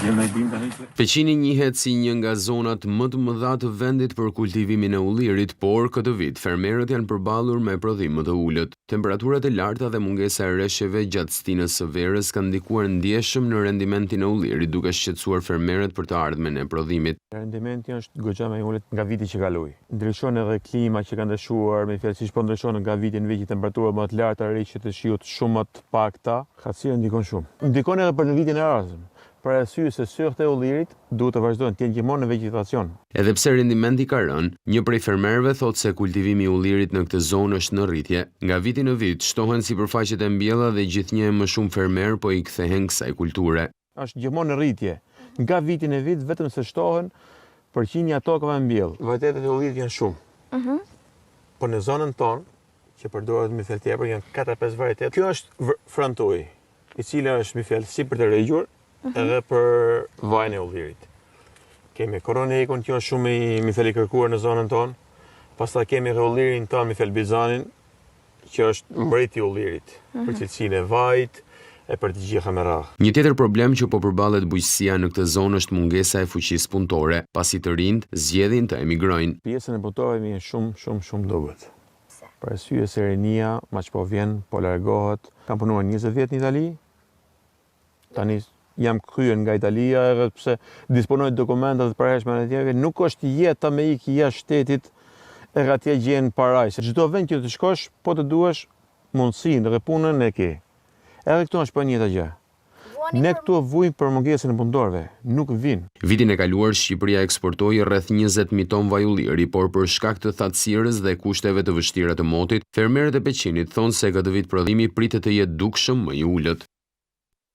Peqini njihet si një nga zonat më të mëdha të vendit për kultivimin e ullirit, por këtë vit fermerët janë përballur me prodhim më të ulët. Temperaturat e larta dhe mungesa e reshjeve gjatë stinës së verës kanë ndikuar ndjeshëm në rendimentin e ullirit, duke shqetësuar fermerët për të ardhmen e prodhimit. Rendimenti është goxha më i ulët nga viti që kaloi. Ndryshon edhe klima që ka ndryshuar, me fjalë siç po ndryshon nga viti në vit që temperatura më të larta, reshjet e shiut shumë më të pakta. Thatësira ndikon shumë. Ndikon edhe për në vitin e ardhshëm, për arsye se sythet e ullirit duhet të vazhdojnë të jenë gjithmonë në vegjetacion. Edhe pse rendimenti ka rënë, një prej fermerëve thotë se kultivimi i ullirit në këtë zonë është në rritje. Nga viti në vit, shtohen sipërfaqet e mbjella dhe gjithnjë e më shumë fermerë po i kthehen kësaj kulture. Është gjithmonë në rritje. Nga viti në vit vetëm se shtohen përqindja e tokave me mbjellë. Varietetet e ullirit janë shumë. Mhm. Po në zonën tonë, që përdoret me fjalë tepër, janë 4-5 varietete. Kjo është frantoj, i cila është me fjalë si për të regjur, mhm. edhe për vajin e ullirit. Kemi koronekun, që është shumë i me fjalë i kërkuar në zonën tonë. Pastaj kemi edhe ullirin tonë, me fjalë bizanin, që është mbreti i ullirit, për mhm. cilësinë e vajit, e për të gjitha me radhë. Një tjetër problem që po përballet bujqësia në këtë zonë është mungesa e fuqisë punëtore, pasi të rinjtë zgjedhin të emigrojnë. Pjesën e punëtorëve është shumë, shumë, shumë dobët. Për arsye se rinia, ma që po vjen, po largohet. Kam punuar 20 vjet në Itali. Tani jam kthyer nga Italia edhe pse disponoj dokumentat të përhershme e tjera, nuk është jeta me ikë jashtë shtetit edhe atje gjen parajsë. Çdo vend që të shkosh, po të duash, mundësinë dhe punën e ke. Edhe këtu është po e njëjta gjë. Ne këtu vujmë për mungesën e punëtorëve, nuk vijnë. Vitin e kaluar Shqipëria eksportoi rreth 20.000 ton vaj ulliri, por për shkak të thatësirës dhe kushteve të vështira të motit, fermerët e Peqinit thonë se këtë vit prodhimi pritet të jetë dukshëm më i ulët.